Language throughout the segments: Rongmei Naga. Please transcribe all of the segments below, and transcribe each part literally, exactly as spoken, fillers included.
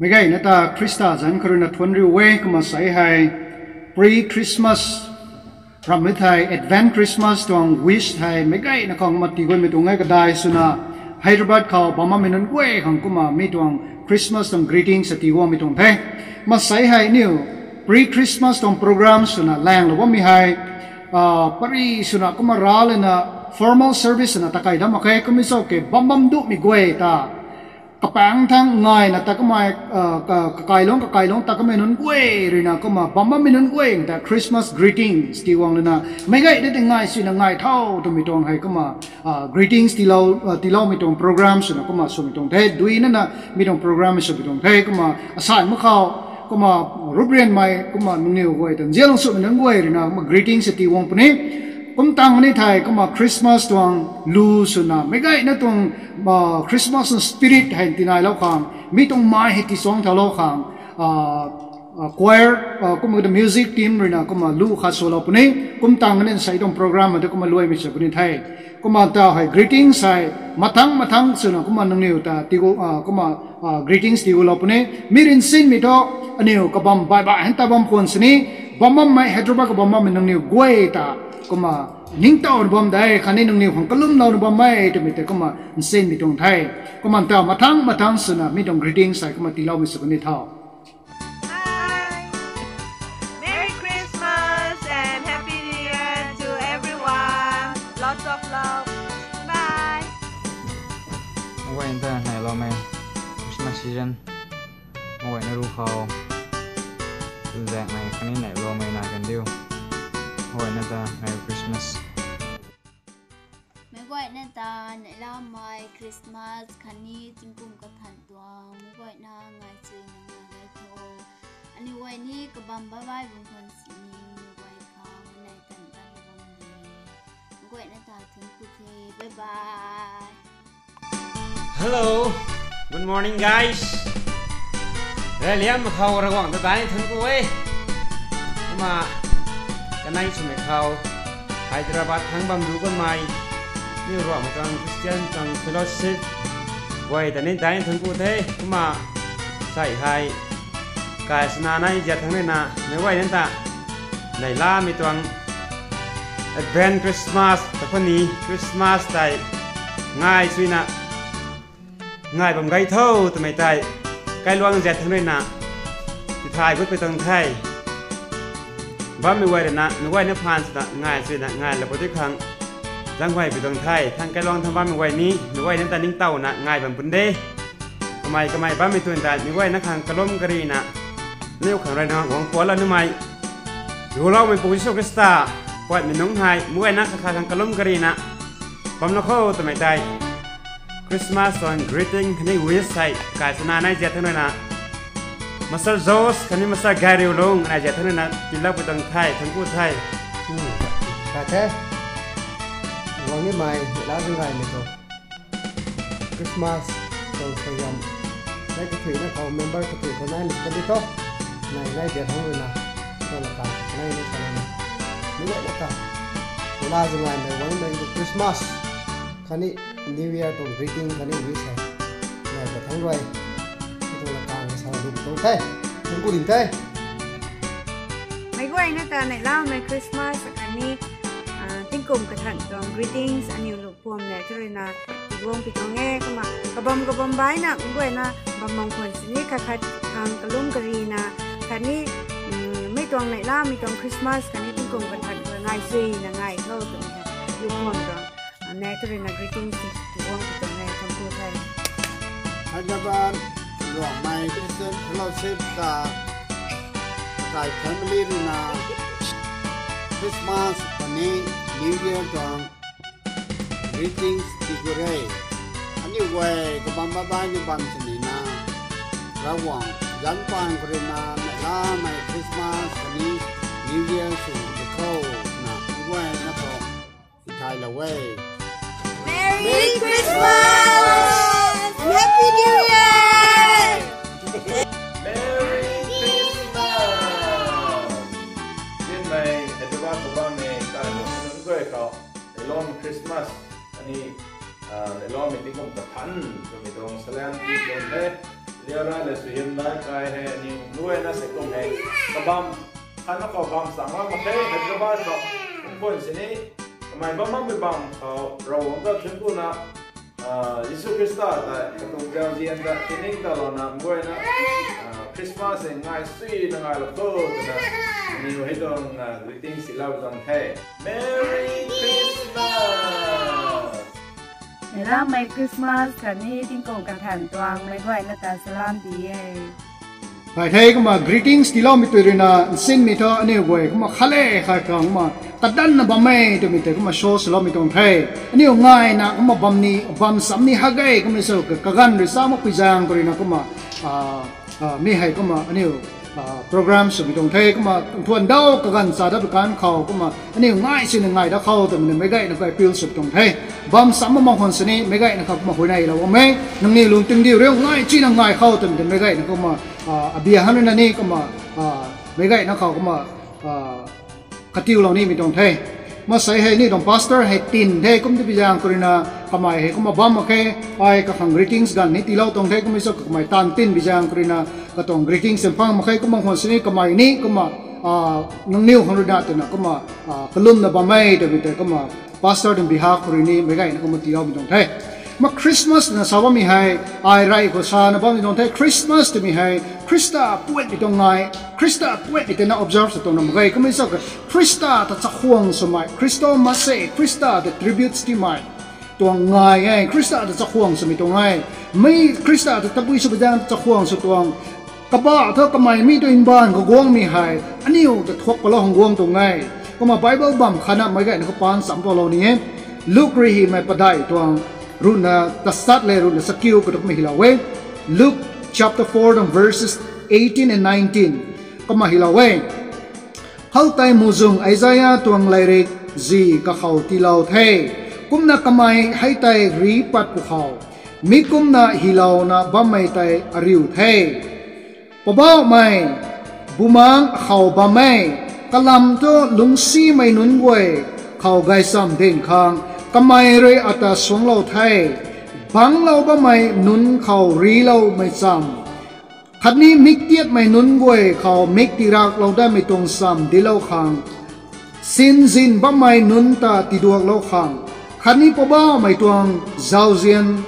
Meic guayna ta Khrista zanc khou rui na thuanc riu e. Kumna sei hei pre-Christmas ramh e thei, Advent Christmas tuang wish hei meic guayna khang kumna tii guangmei tuang e. Kadai swna Hyderabad khou bam bammei nunc guay khang kumna mi tuang Christmas tuang greetings sa tii guangmei tuang the. Kumna sei hei aniu pre-Christmas tuang program swna laenglou bammei hei, pary swna kumna ra lana formal service swna takai dam mak khe. Kummei cho ke, bam bam duhmei guay ta kapaengc thangc ngaina ta kamei, kakailungc kakailungc ta kamei nunc guay rui na kumna bam bammei nunc guay ta Christmas greetings tii guang lana, meic guayna ta ngai suina ngai tho twmei tuang hei kumna greetings tiiloumei tuang program swna kumna swmei tuang the. Dui nana mi tuang program swmei tuang the. Kumna asan mak khou, kumna ruprianmei kumna nangniw guay ta nzianlung swmei nunc guay rui na kumna greetings sa tii guang puni. Kum tang ni thei kumna Christmas tuang lu swna meic guayna tuang Christmas tuang spirit hei tinailou khang, mi tuang mei hei tiisuang thaulou khang, choir, kumna music team rui na kumna lu khat swlou puni. Kum tang ni sei tuang program hei ta kumna luaimei sa puni the. Kumna ta hei greetings hei mathangc mathangc swna kumna nangniw ta tii gu, kumna greetings tii gulou puni. Mi rinsinmei thu aniw kabam baih baih hei ta bam khwan sini, bam bammei Hyderabad khou bam bammei nangniw guay ta kumna ningtowna bam de khatni nangniw khang kalumlouna bammei twmei tei kumna nsinmei tuang the. Kumna ta mathangc mathangc swna mi tuang greetings hei kumna tiiloumei sa puni tho. Hi! Merry Christmas and Happy New Year to everyone. Lots of love. Bye. Meic guayna ta neihloumei Christmas season meic guayna ru khou zaengmei khatni neihloumei nai kan diu. Meic guayna ta Merry Christmas. Meic guayna ta neihlamei Christmas khatni tingkum kathan tuang meic guayna ngai suina ngai gay tho. Aniw guay ni kabam baih baih bam khwan sini, meic guay khang nai tan tan bam de. Meic guayna ta thuanc ku the. Bye bye. Hello, good morning guys. Raliam khou Ravguangc ta daihna thuanc ku e. Kumna kanei swmei khou Hyderabad thangc bam du kanmei, niw ruangmei tuang Christian tuang fellowship guay ta ni daihna thuanc ku the. Kumna sei hei kai sana nai ziat thangc rui na meic guayna ta neihlamei tuang Advent Christmas ta khatni Christmas tei ngai suina ngai bam gay tho twmei tei kailuang ziat thangc rui na tithay gut pui tuang the. Bammei guay rui na meic guayna phaan swna ngai suina ngai lou pui tei khang zaeng guay pui tuang the. Thang kailuang thang bammei guay ni meic guayna ta ningtowna ngai bam pun de. Kamei kamei bammei tun tei meic guayna khang kalum karina, niw khang rui na guang pualou numei, ruloumeipu Jisu Khrista puatmei nungc hei meic guayna khat khat khang kalum karina bamlou kho twmei tei Christmas tuang greeting khatni wish hei kai sana nai ziat thangc rui na Master Josh khatni Master Gairiulung nai ziat thangc rui na tiilou pui tuang the. Thuanc ku the. Ka the. Guang nimei la zang gaymei tu Christmas tuang program nai kathuina khou member kathui khou nai ni kadi tho. Nai nai ziat thangc rui na tuna kang nai ni salana meic guayna ta la zang gaymei guangmei tu Christmas khatni New Year tuang greeting khatni wish hei nai ta thangc rui tuna kang sa du tuang the. Thuanc ku ding the. Meic guayna ta neihlamei Christmas khatni tingkum kathan tuang greetings aniw lu phuam nei thu rui na tiguang pui tuang e. Kumna kabam kabam baihna meic guayna bam bam khwan sini khat khat khang kalum karina khatni mei tuang neihlamei tuang Christmas khatni tingkum kathan khou ngai suina ngai tho twmei hei lu phuam tuang nei thu rui na greetings tiguang pui tuang e. Thuanc ku the. Hyderabad Ruangmei Christian Fellowship ta kai family rui na Christmas khatni New Year tuang greetings tii gu re. Aniw guay kabam baih baih ni bam sini na Ravguangc zanc paan khou rui na neihlamei Christmas khatni New Year sw di kho twna meic guayna khou tithaylou e. Merry Christmas! Happy New Year! Merry Christmas! Zinmei Hyderabad khou bammei kai nunc guay khou neihlam Christmas khatni neihlam tingkum kathan twmei tuang salam tii tuang the. Diara le suhim na kai hei ni nuai na se kum hei kabam, khatna khou bam sang mak mak the, Hyderabad khou. Kum sini kamei bam makmei bam khou Ravguangc ta thuanc ku na, ah, Jisu Khrista ta katuang zauzian ta tining ta lou na nguay na, ah, Christmas e ngai sui na ngai lou khou twna, aniw hei tuang, ah, greetings tiilou tuang the. Merry Christmas! Neihlamei Christmas khatni tingkum kathan tuang meic guayna ta salam di e. Kai the kumna greetings tiiloumei tui ruina nsinmei thu aniw guay kumna khat le khat khang kumna kadanna bam e twmei tei kumna show swloumei tuang the. Aniw ngaina kumna bam ni, bam sam ni hak e kumna sw kaganv rui sa makpui zaeng khou ruina kumna, ah, ah, mi hei kumna aniw, ah, program swmei tuang the, kumna thuan dau kaganv cha dat pui kan khou kumna aniw ngai chuna ngai da khou twmei ni meic guayna khou appeal swmei tuang the. Bam sam mak khwan sini meic guayna khou kumna huayney lou bam e. Nangniw lungtingdiu riu ngai chuna ngai khou twmei tei meic guayna kumna, ah, abia han ruina ni kumna, ah, meic guayna khou kumna, ah, katiulou nimei tuang the. Masei hei ni tuang pastor hei tin the, kum tei bi zaeng khou ruina kamei hei kumna bam mak khe, ai kakhang greetings ganv ni tiilou tuang the, kumna sw kamei taanv tin bi zaeng khou ruina katuang greetings mpang mak khe, kumna khwan sini kamei ni kumna, ah, nangniw khang ruina twna kumna, ah, kalumna bam e twmei tei kumna pastor tuang behalf khou rui ni meic guayna kumna tiiloumei tuang the. Kumna Christmas twna sa bammei hei, ai rey khou sana bammei tuang the, Christmas twmei hei Khrista puatmei tuang ngai, Khrista puatmei tei na observe sw tuang na mak ge, kumna sw Khrista ta chakhwang swmei, Christo Mass, Khrista ta tributes tiimei tuang ngai e, Khrista ta chakhwang swmei tuang e. Mi Khrista ta tabui sw pui zaeng chakhwang sw tuang. Kabah thu kamei mi tuang mbaanv khou guangmei hei aniw ta thuak palou khang guang tuang e. Kumna Bible bam khatna meic guayna khou paan cham palou ni e. Luke rui hymei padeih tuang ruhna tasat le ruhna chakiu khou tu kumna hylou e. Luke chapter four and verses eighteen and nineteen. Kumna hylou e. Khoutei muhzwng Isaia tuang lairik zi kakhou tiilou the. Kumna kamei hei tei ri pat pwkhou mi kumna hylouna bammei tei ariu the. Poubauhmei, bumaengc akhou bam e, kalam thu lungcsimei nunc guay khou gaychamv dinc khang kamei rui ata suangclou the. Bangclou bammei nunc khou riloumei cham, khatni mik tiatmei nunc guay khou mik tiraklou datmei tuang cham dinclou khang, sinzin bammei nunc ta tiduaklou khang, khatni Poubauhmei tuang zauzian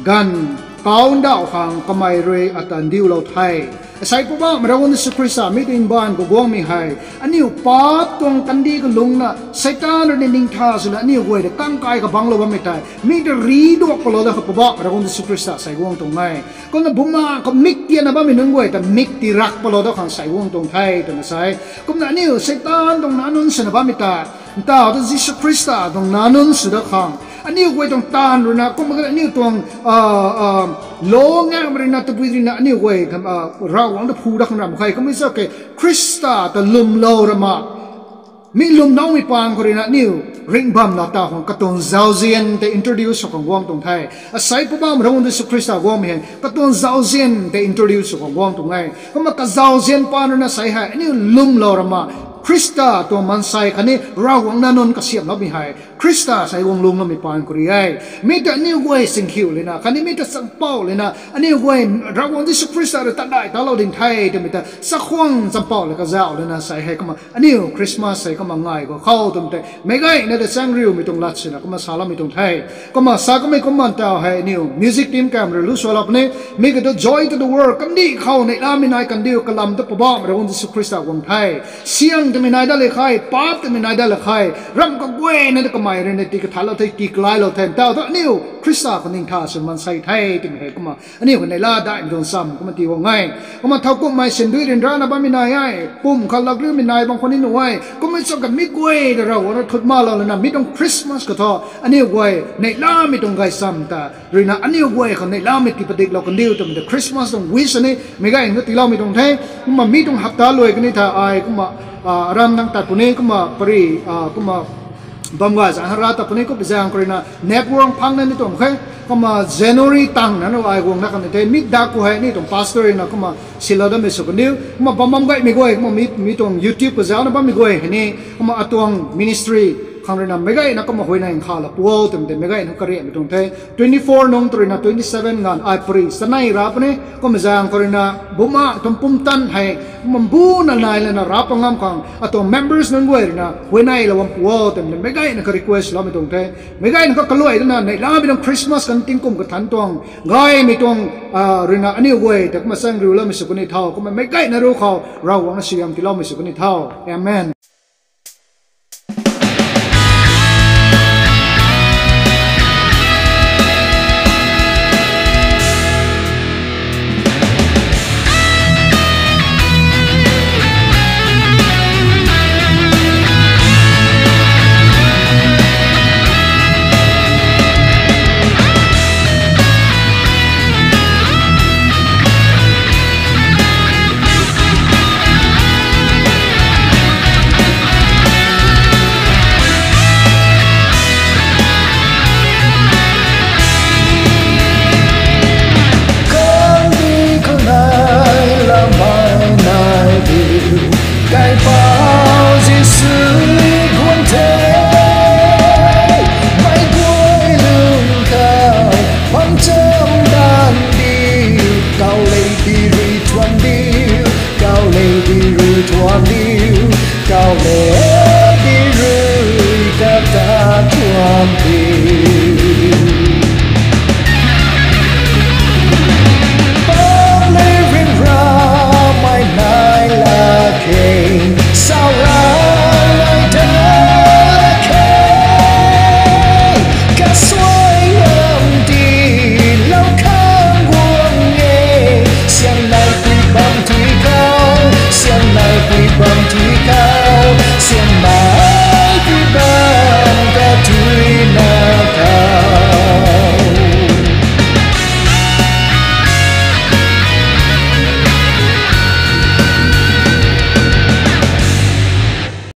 ganv kau ndauh khang kamei rui ata ndiulou the. Asei Poubauhmei Ravguangc Jisu Khrista mi tuang mbaanv khou guangmei hei aniu paap tuang kandih kalungcna Seitaan rui ni ningtha swna aniu guay ta kangkai kabangclou bammei tei mi ta riduak palou da khou Poubauhmei Ravguangc Jisu Khrista asei guang tuang e. Kumna bumaengc khou mik tiatna bammei nunc guay ta mik tirak palou da khang asei guang tuang the twna sa e. Kumna aniu Seitaan tuang nac nunc swna bammei ta, ntaw ta Jisu Khrista tuang nac nunc sw da khang aniu guay tuang taanv ruina kumna aniu tuang, ah, ah, lo ngakmei ruina tabui ruina aniu guay, ah, Ravguangc ta phu dat khang ramh khe. Kumna sw ke Khrista ta lwmlou rama mi lwmloumei pang khou ruina aniu ringh bam la ta khang katuang zauzian tei introduce sw khang guang tuang the. Asei Poubauhmei Ravguangc Jisu Khrista guangmei hei katuang zauzian tei introduce sw khang guang tuang e. Kumna kazauzian paan ruina asei hei aniu lwmlou rama Khrista tuang maansei khatni Ravguangc nac nunc kasiamhloumei hei Khrista asei guang lungcloumei paan khou rui e. Mi ta aniu guay singkhiu lana khatni mi ta champouh lana aniu guay Ravguangc Jisu Khrista rui tadai talou ding the twmei ta chakhwang champouh la kazauh lana asei hei kumna aniu Christmas hei kumna ngai khou khou twmei tei meic guayna ta chaeng riumei tuang lat swna kumna saloumei tuang the. Kumna sa kamei kumna ntaw hei aniu music team kam rui lu sualou puni. Mi khou tu Joy to the World kandih khou neihlamei nai kandiu kalam ta Poubauhmei Ravguangc Jisu Khrista guang the. Siang twmei nai dat le khe, paap twmei nai dat le khe, ramh kaguayna ta kamei rui na tii kathatlou the, tii kalailou the. Ntaw thu aniu Khrista khou ningtha sw maansei the twmei hei kumna aniu khou neihla daihmei tuang cham kumna tii guang e. Kumna thowkumhmei sindui ryanrana bammei nai e, pumc khat lak riumei nai bam khou ni nuh e. Kumna sw ka mi guay ta Ravguangc rui thut malou lana mi tuang Christmas khou thu aniu guay neihlamei tuang gaychamv ta ruina aniu guay khou neihlamei tii padiklou kandiu twmei ta Christmas tuang wish ni meic guayna tiiloumei tuang the. Kumna mi tuang hapta luai kani tha ai kumna, ah, aram nang tat puni kumna pari, ah, kumna bam gay zaeng hara tat puni kumna zaeng khou ruina network phangna ni tuang khe. Kumna January tang nanu ai guang na kan the mi dak khou hei ni tuang pastor ruina kumna silou datmei sw kandiu kumna bam bam gaymei guay kumna mi, mi tuang YouTube khou zaucna bammei guay hei ni kumna atuang ministry khang ruina meic gayna kumna huayney nkha la pu o twmei tei meic gayna kariakmei tuang the. Twenty four nungc tw ruina twenty seven nganv ai pary chanei ra puni, kumna zaeng khou ruina buma tuang pumtan hei kumna mbuna nai lana ra pa ngam khang atuang members nunc guay ruina huayney la bam pu o twmei tei meic gayna ka request loumei tuang the. Meic gayna ka kaluai dana neihlamei tuang Christmas kan tingkum kathanc tuang gaymei tuang ruina aniu guay ta kumna chang riuloumei sw kani tho, kumna meic gayna ru khou Ravguangc na suaihiam tiiloumei sw kani tho. Amen.